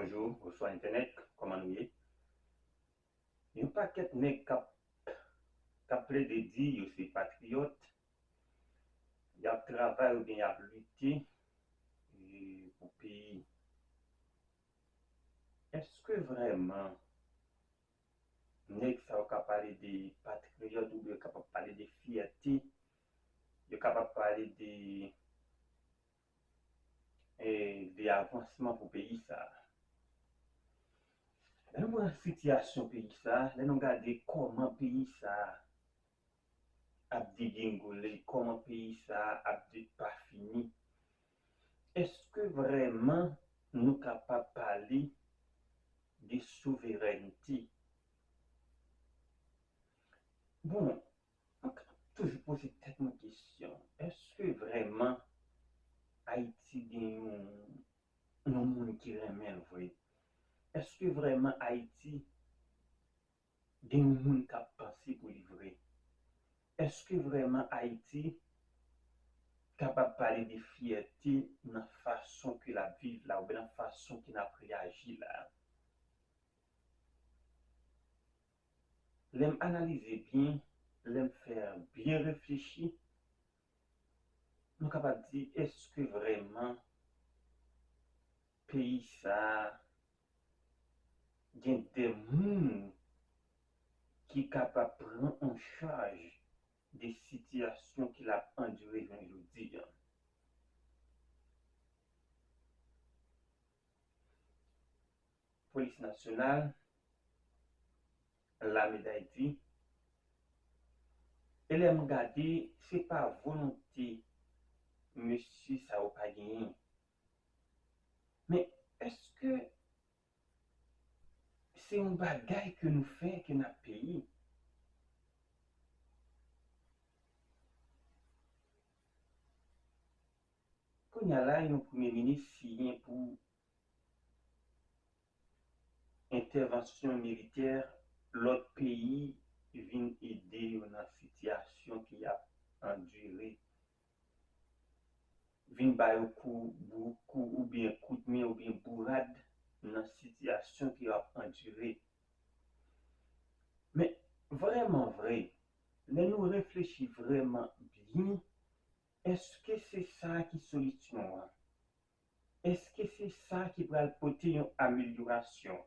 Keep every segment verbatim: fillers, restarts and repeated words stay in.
Bonjou, bonswa entènèt, kòman nou ye? Yon pakèt nèg k ap, k ap plede di yo se patriyòt, y ap travay oubyen y ap lite, e, pou peyi. Èske vrèman nèg sa yo ka pale de patriyòt oubyen yo kapab pale de fyète, yo kapab pale de, e, de avansman pou peyi sa a? Lè nou pran sitiyasyon peyi sa a, lè nou gade kòman peyi sa a ap degengole, kòman peyi sa a ap depafini, èske vrèman nou kapab pale de souverènte? Bon, mwen ka toujou poze tèt mwen kesyon, èske vrèman Ayiti gen yon, yon moun ki renmen l vre? Èske vrèman Ayiti gen yon moun k ap panse pou li vre? Èske vrèman Ayiti kapab pale de fyète nan fason ke l ap viv la, oubyen nan fason ke n ap reyaji la? Lè m analize byen, lè m fè byen reflechi, nou kapab di, èske vrèman peyi sa a gen de moun ki kapab pran an chaj de sitiyasyon ke l ap andire jounen jodi a? Polis nasyonal, lame Dayiti, e lè m gade, se pa volonte mesye sa yo pa genyen. Men, èske se yon bagay ke nou fè ke n ap peye? Kounye a la, yon premye minis siyen pou entèvansyon militè lòt peyi vin ede yo nan sitiyasyon ke y ap andire, vin ba yo kou, bou, kou oubyen kout men oubyen bourad nan sitiyasyon ke y ap andire. Men, vrèman vre, lè nou reflechi vrèman byen, èske se sa ki solisyon an? Èske se sa ki pral pote yon amelyorasyon?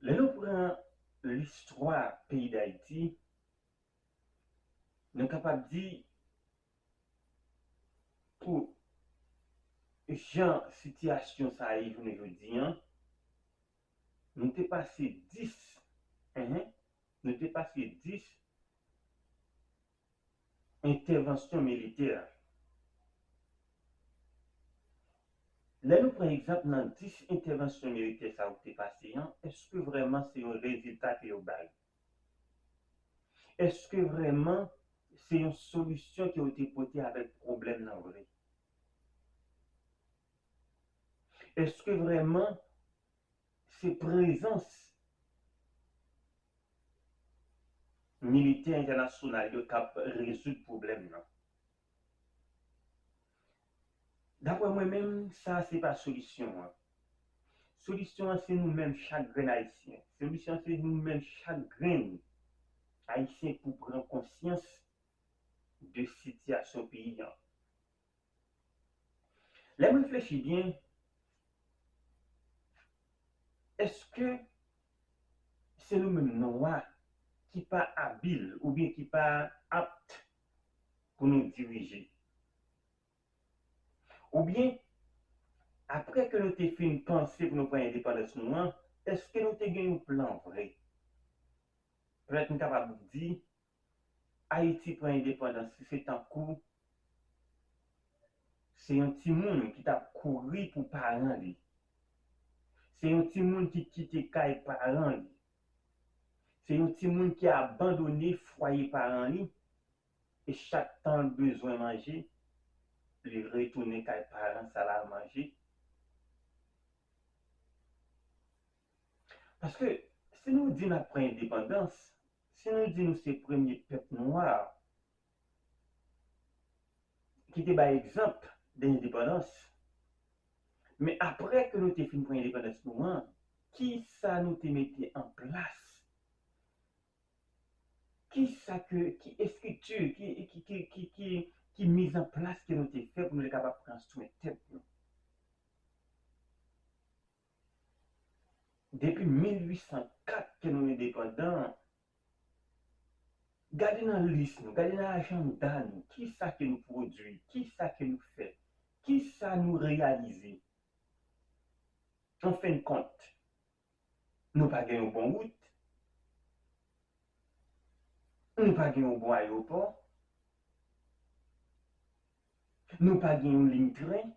Lè nou pran listwa peyi Dayiti, nou kapab di, pou jan sitiyasyon sa a ye jounen jodi a, nou te pase dis, enhen, nou te pase dis entèvansyon militè. Lè nou pran egzanp nan dis entèvansyon militè sa yo ki te pase an, èske vrèman se yon rezilta ke yo bay? Èske vrèman se yon solisyon ke yo te pote avèk pwoblèm nan vre? Èske vrèman se prezans militè entènasyonal yo k ap rezoud pwoblèm nan? Daprè mwen menm, sa se pa solisyon an. Solisyon an se nou menm chak grenn Ayisyen. Solisyon an se nou menm chak grenn Ayisyen pou pran konsyans de sitiyasyon peyi an. Lè m reflechi byen, èske se nou menm nwa ki pa abil oubyen ki pa apt pou nou dirije? Oubyen, apre ke nou te fin panse pou nou pran endepandans nou an, èske nou te gen yon plan vre? Petèt nou kapab di, Ayiti pran endepandans li, se tankou se yon timoun ki t ap kouri pou paran li. Se yon timoun ki kite kay paran li. Se yon timoun ki abandone fwaye paran li. E chak tan l bezwen manje, li retounen kay paran sa l al manje. Paske si nou di n ap pran endepandans, si nou di nou se premye pèp nwa ki te bay egzanp de endepandans, Men apre ke nou te fin pran endepandans nou an, ki sa nou te mete an plas? Ki sa ke, ki estrikti, ki, ki, ki, ki, ki, ki mizanplas ke nou te fè pou nou te kapab konstwi tèt nou? Depi mil uit san kat ke nou endepandan, gade nan lis nou, gade nan ajanda nou, ki sa ke nou pwodui, ki sa ke nou fè, ki sa nou reyalize. An fen de kont, nou pa gen yon bon wout, nou pa gen yon bon ayewopò, nou pa gen yon liy tren,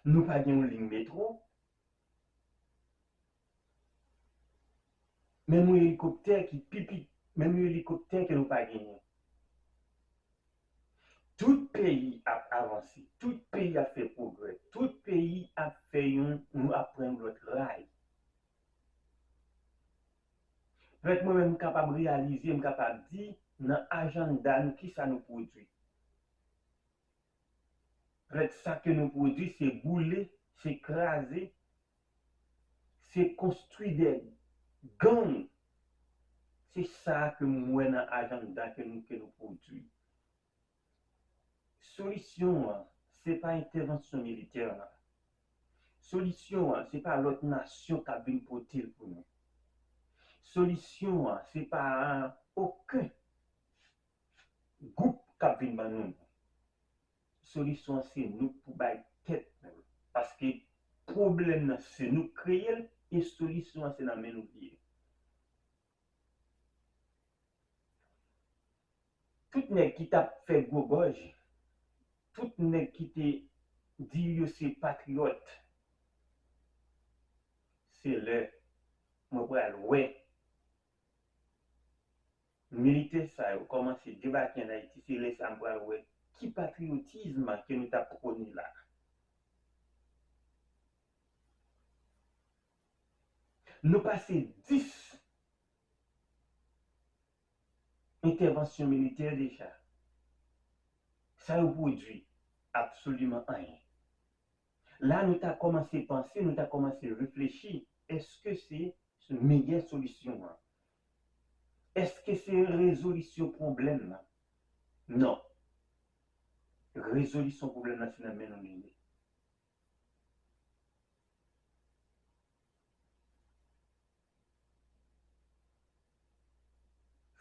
nou pa gen yon liy metwo. Menm yon elikoptè ki pi piti, menm yon elikoptè ke nou pa genyen. Tout peyi ap avanse, tout peyi ap fè pwogrè, tout peyi ap fè yon, nou ap pran yon lòt ray. Petèt mwen menm m kapab reyalize, m kapab di, nan ajanda nou, ki sa nou pwodui. Petèt sa ke nou pwodui, se boule, se kraze, se konstwi de gang. Se sa ke m wè nan ajanda ke nou, ke nou pwodui. Solisyon an, se pa entèvansyon militè la. Solisyon an, se pa lòt nasyon k ap vin pote l pou nou. Solisyon an, se pa okenn gwoup k ap vin ban nou. Solisyon an, se nou k pou bay tèt nou. Paske pwoblèm nan, se nou k kreye l, e solisyon an, se nan men nou li ye. Tout nèg ki t ap fè gwo gòj, tout nèg ki te di yo se patriyòt, se lè mwen pral wè militè sa yo kòmanse debake ann Ayiti, se lè sa a m pral wè ki patriyotism ke nou t ap pwone la. Nou pase dis entèvansyon militè deja. Sa yo pwodui? Absoliman anyen. La, nou ta kòmanse panse, nou ta kòmanse reflechi, èske se meyè solisyon an? Èske se rezolisyon pwoblèm nan? Non. Rezolisyon pwoblèm nan, se nan men nou li ye.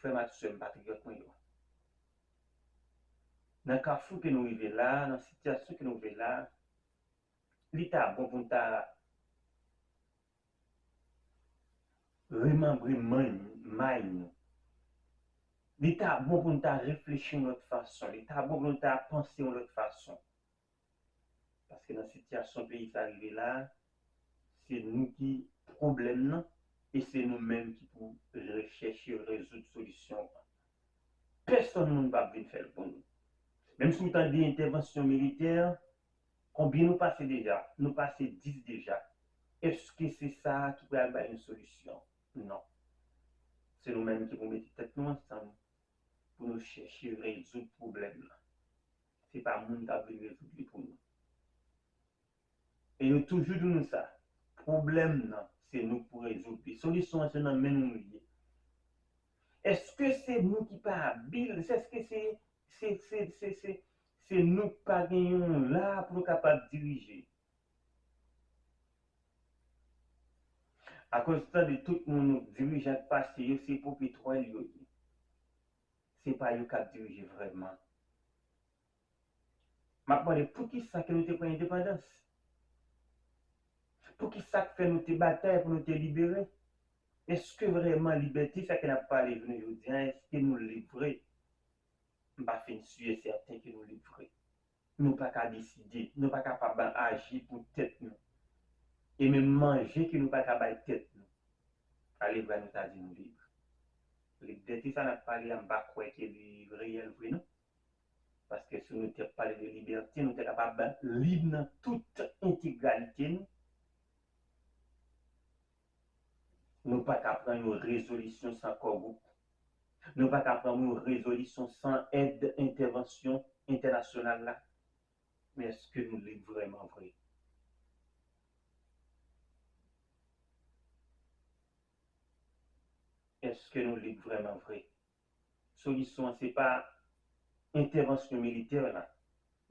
Frè m ak sè m patriyòt mwen yo, nan kafou ke nou rive la, nan sitiyasyon ke nou rive la, li ta bon pou n ta remanbre may, may nou. Li ta bon pou n ta reflechi yon lòt fason. Li ta bon pou n ta panse yon lòt fason. Paske nan sitiyasyon peyi sa rive la, se nou ki pwoblèm nan, e se nou menm ki pou rechèche rezoud solisyon an. Pèsonn moun p ap vin fè l pou nou. Menm si w tande entèvansyon militè, konbyen nou pase deja? Nou pase dis deja. Èske se sa a ki pral bay yon solisyon? Non. Se nou menm ki pou mete tèt nou ansanm pou nou chèche rezoud pwoblèm nan. Se pa moun k ap vin rezoud li pou nou. E yo toujou di nou sa, pwoblèm nan, se nou k pou rezoud li. Solisyon an, se nan men nou li ye. Èske se nou ki pa abil? Èske se, se, se, se, se, se nou k pa gen yon la pou nou kapab dirije? Akoz tande tout moun dirijan k pase yo, se popetwèl yo ye. Se pa yo k ap dirije vrèman. M ap mande, poukisa ke nou te pran endepandans? Poukisa k fè nou te batay pou nou te libere? Èske vrèman libète sa ke n ap pale jounen jodi a, èske nou lib vre? M pa fin si e sèten ke nou lib vre. Nou pa ka deside, nou pa kapab aji pou tèt nou. E menm manje ke nou pa ka bay tèt nou. Ale vre nou ta di nou lib. Libète sa n ap pale a, m pa kwè ke li reyèl vre non. Paske si nou te ap pale de libète, nou te kapab lib nan tout entegralite nou. Nou pa ka pran yon rezolisyon san Core Group. Nou pa ka pran yon rezolisyon san èd entèvansyon entènasyonal la. Men èske nou lib vrèman vre? Èske nou lib vrèman vre? Solisyon an se pa entèvansyon militè la,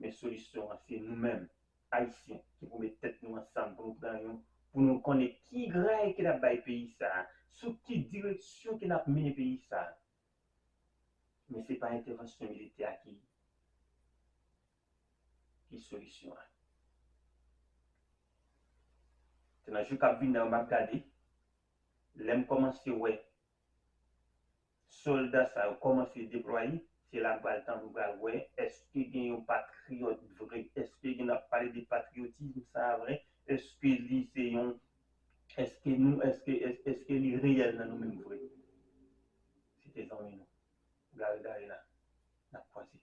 men solisyon an se nou menm, Ayisyen, ki pou met tèt nou ansanm pou nou pran yon, pou nou konnen ki gray ke n ap bay peyi sa a, sou ki direksyon ke n ap mennen peyi sa a. Men se pa entèvansyon militè a ki, ki solisyon an. Se nan jou k ap vin nan yo m ap gade, lè m kòmanse wè sòlda sa yo kòmanse deplwaye, se la m pral tann, m pral wè èske gen yon patriyòt vre, èske gen, n ap pale de patriyotism sa a vre, èske li se yon, èske nou, èske, èske, èske li reyèl nan nou menm vre? Se te zanmi nou Gary Darena. N ap kwaze.